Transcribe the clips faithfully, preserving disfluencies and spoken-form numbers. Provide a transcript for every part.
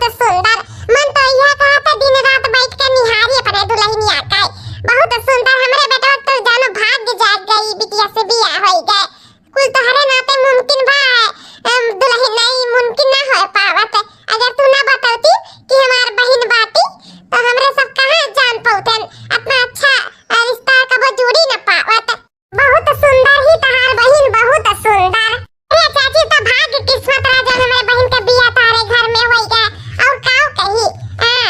तो सुंदर, मन तो यह कहा था दिन रात बैठ के निहारी अपने दुल्हनिया का। बहुत सुंदर, हमरे बेटवा तो जानो भाग्य जाग गई, बिटिया से बियाह होई गए। कुल तोहरे नाते मुमकिन बा, अम, दुल्हन नहीं मुमकिन ना हो पावत। अगर तू ना बतौती कि हमार बहिन बाटी, तो हमरे सब कहाँ जान पौतन, अपना अच्छा, अ, रिश्ता कबो जोड़ी ना पावत। बहुत सुंदर ही तहार बहिन, बहुत सुंदर। ए चाची, तो भाग्य किस्मत रहा जब हमरे बहिन के बियाह तोहरे घर में होई गए। और काऊ कही, हाँ,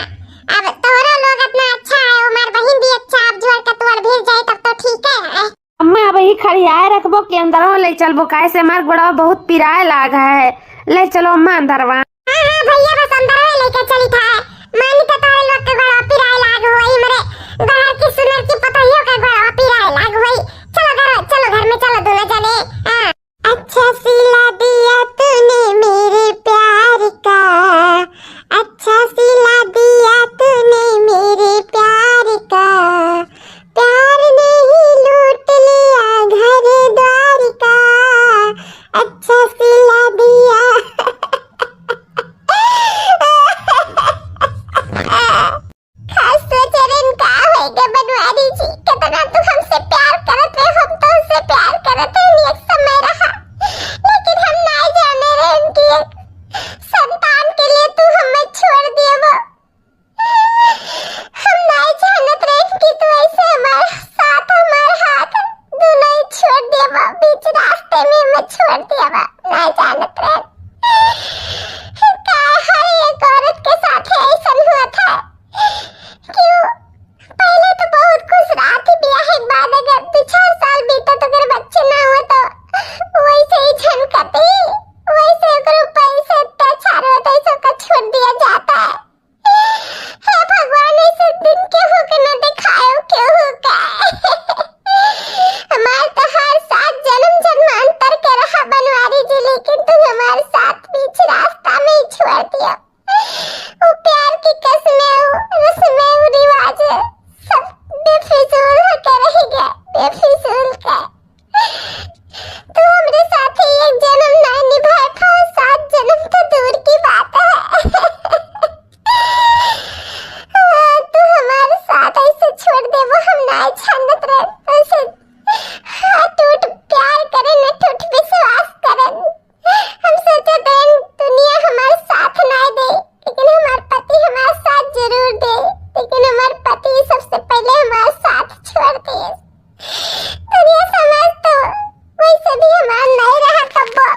अब तोहरो लोग इतना अच्छा है, हमार बहिन भी अच्छा, अब जोड़ के तोड़ भिड़ जाए तब तो ठीक है। अम्मा, अब ही खड़ियाए रखबो कि अंदरवा ले चलबो, काहे से हमार गोड़वा बहुत पिराए लाग है। ले चलो अम्मा अंदरवा। हाँ, हाँ भैया, बस अंदरवा लेके चली था। मानी तो तोहरे लोग के गोड़वा पिराए लाग होई, मरे गहर की सुनर की पतोहियो के गोड़वा पिराए लाग होई। चलो घर, चलो घर में चलो दोनों जने। हाँ। अच्छा सिला दिया तूने मेरे प्यार का, अच्छा सिला दिया तूने मेरे प्यार का, प्यार ने ही लूट लिया घर द्वार का। अच्छा सिला दिया। खास सोचरन का होएगा बनवारी जी, कितना तू हमसे प्यार करत रहे, हम तो उससे प्यार करत रहे, एक समय रहा, लेकिन हम नहीं जाने रहे उनकी एक संतान के लिए तू हमें छोड़ दिए वो। हम नहीं जानत रहे कि तू ऐसे हमारे साथ, हमारे हाथ दोनों ही छोड़ दिए वो, बीच रास्ते में हमें छोड़ दिए वो, नहीं जानत रहे। का हर एक औरत के साथ ऐसा हुआ था। क्यों? पहले तो बहुत खुश रहती, बियाह के बाद अगर दो चार साल बीते तो अगर बच्चे ना हुए तो वैसे ही झनकती, वैसे ओकर ऊपर ऐसे अत्याचार होता, ऐसे ओकर छोड़ दिया जाता है। हे भगवान, ऐसे दिन केहू के न दिखायो, केहू का। हमार तो हर सात जन्म जन्मांतर के रहा बनवारी जी, लेकिन तुम हमारे साथ बीच रास्ता में ही छोड़ दिया। वो प्यार की कसमें, वो रस्में, वो रिवाज सब बेफिजूल होके रह गया, बेफिजूल का। तू हमरे साथे एक जन्म ना निभाए पाओ, सात जन्म तो दूर की बात है। तू हमारे साथ ऐसे छोड़ दे, वो हम ना जानत रहे। ऐसे हाँ, टूट प्यार करे न टूट विश्वास करे। हम सोचत रहे दुनिया हमारे साथ ना दे, लेकिन हमार पति हमारे साथ जरूर दे, लेकिन हमार पति सबसे पहले हमारे साथ छोड़ दे। दुनिया समझ तो वैसे भी हमार नहीं रहा कब्बो।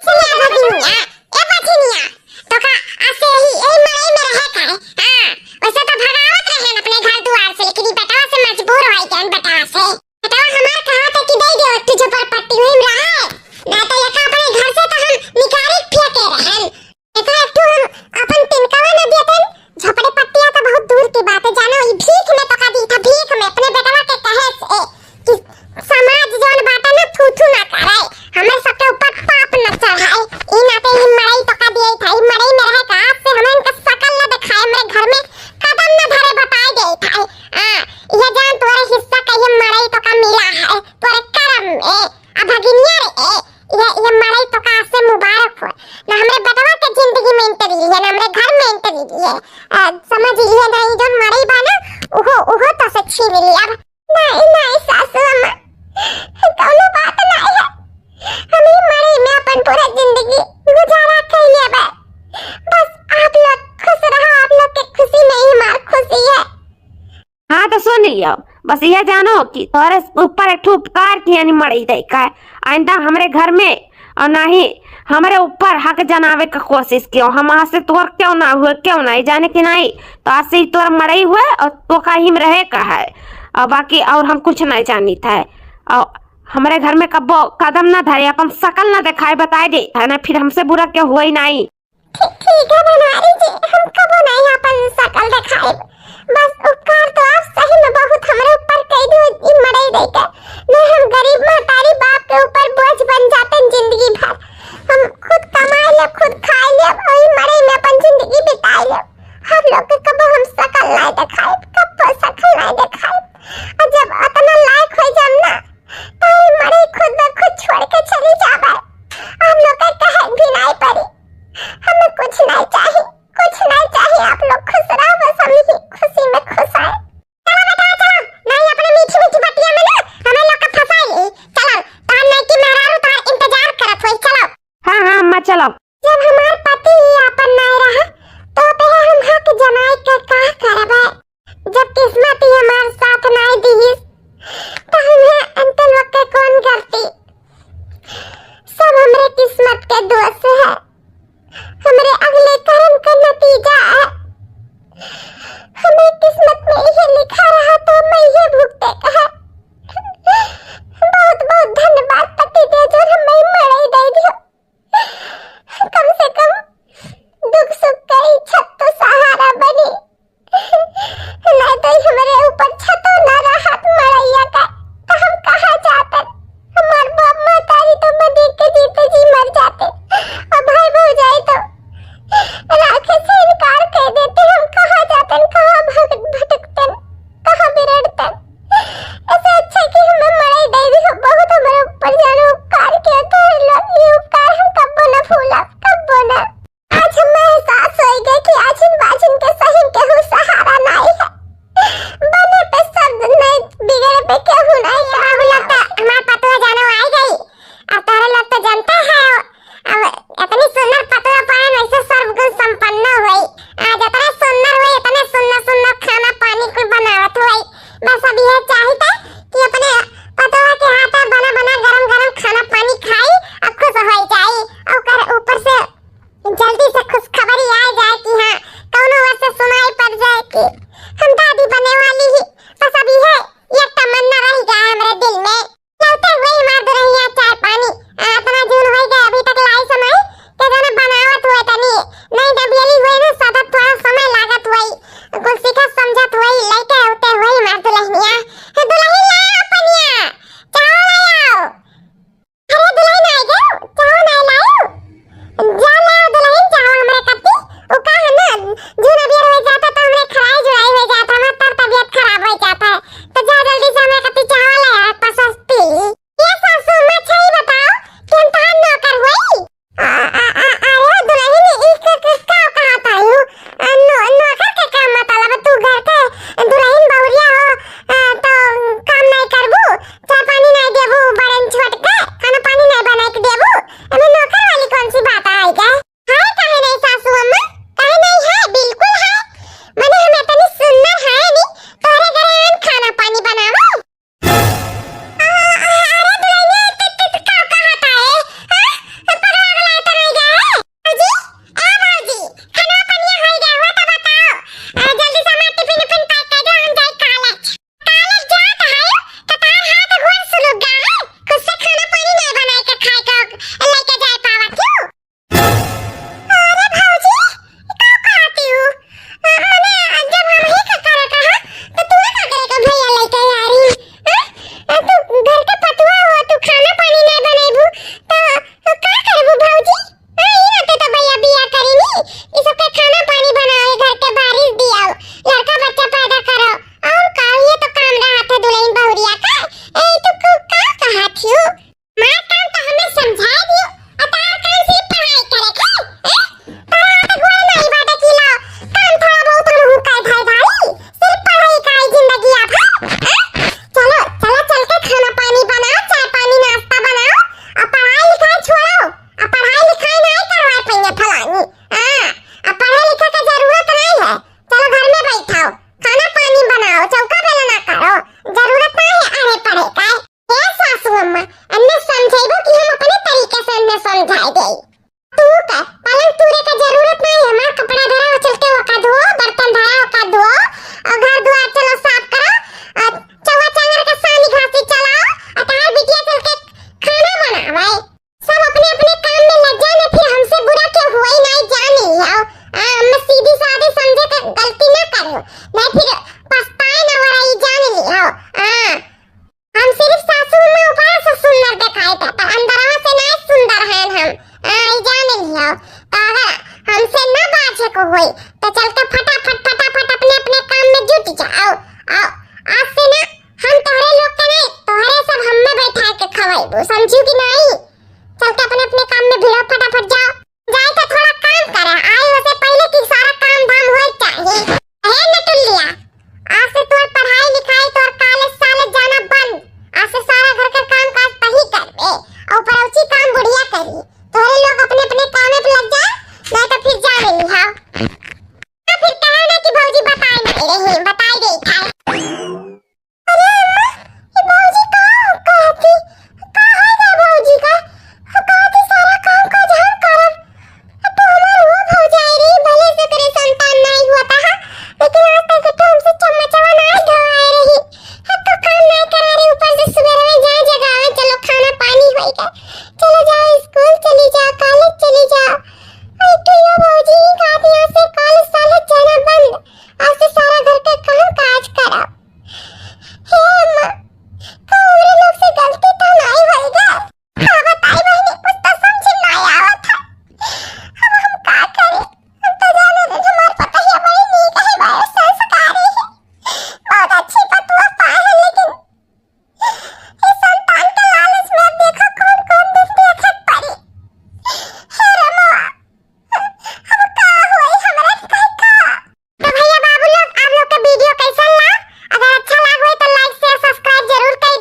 चला भगिनिया, ए बछिनिया, तो का ऐसे ही यही मड़ई में रहे का है? हाँ, वैसे तो भगावत रहे अपने घर दुआर से, लेकिन ई बेटवा से मजबूर हो गए, बेटवा से। बेटवा हमार कहा था कि दे दे तू झोपड़पट्टी में रहे, ना तो एका अपने घर से तो हम निकारे फेंके रहन। एका एक ठो हम अपन तिनकवा न देतन, झोपड़पट्टिया तो बहुत दूर की बात है, जानो, ई भीख में तो का दी था, भीख में अपने बेटवा के कहे से कि समाज जौन बाटे ना, थू थू ना करे, हमरे सबके ऊपर पाप न चढ़ाए, ई नाते ही मड़ई तो का दिए था, ई मड़ई में रहे का, आज से हम इनका शकल न दिखाए, हमरे घर में कदम न धरे, बताए दे था। आ, यह जान तोरे हिस्सा का ये मड़ई तो का मिला है, तोरे करम में। आ भगिनिया रे, ए, ये, ये मड़ई तो का से मुबारक हो। ना हमरे बेटवा के जिंदगी में entry लिए, ना हमरे घर में entry लिए। आ, समझ लिए ना, ये जो मड़ई बा ना, उहो, उहो तो से छीन लिए। अब नहीं, नहीं सासू अम्मा, कौनो बात नहीं है। हम ही मड़ई में अपन पूरा जिंदगी गुजारा कर लेबे। बस आप लोग खुश रहो, आप लोग के खुशी में ही हमार खुशी है। हाँ, तो सुन लियो, बस यह जानो कि तोरे ऊपर एक ठो उपकार किया नी मड़ई दे का है। आइंदा हमरे घर में और ना ही हमरे ऊपर हक जनावे का कोशिश कियो। हम आज से तोर क्यों ना हुए, क्यों ना, जाने कि नहीं, तो आज से ही तोर मड़ई हुए और तो का ही में रहे का है। और बाकी और हम कुछ नहीं जानित है। और हमरे घर में कब्बो कदम ना धरे, अपन शकल ना दिखाए, बताए दे है ना, फिर हमसे बुरा क्यों हुआ ही नहीं। ठीक, ठीक है बनवारी जी, हम कबो नहीं अपन शकल दिखाएब। बस उपकार तो आप सही में बहुत हमरे ऊपर कई दियो, ई मड़ई दे के। नहीं हम गरीब महतारी बाप के ऊपर बोझ बन जाते हैं जिंदगी भर। हम खुद कमाए ले, खुद खाए ले, और ई मड़ई में अपन जिंदगी बिताए ले। हम लोग के कबो हम शकल नहीं दिखाएब, कबो शकल नहीं दिखाएब। और जब अतना लायक हो जाम ना, तो ई मड़ई खुद ब खुद छोड़ के चली जाबे। हम लोग के कहे भी नहीं पड़ी। हमें कुछ नहीं चाहिए, कुछ नहीं गलती ना करो, नहीं फिर पछताए ना हो रही, जान लियो। हाँ, हम सिर्फ सासू में ऊपर से सुंदर दिखाई थे, पर अंदरवा से नहीं सुंदर हैं हम। हाँ, ई जान लियो। तो अगर हमसे ना बाजे को होई, तो चल के फटाफट, फटाफट अपने अपने काम में जुट जाओ। आओ, आज से ना हम तोहरे लोग के नहीं, तोहरे सब हम्मे बैठा के खवाइबू, समझू कि नहीं? चल के अपने अपने काम में भिड़ो, फटाफट जाओ। जाए तो थोड़ा काम करे, आए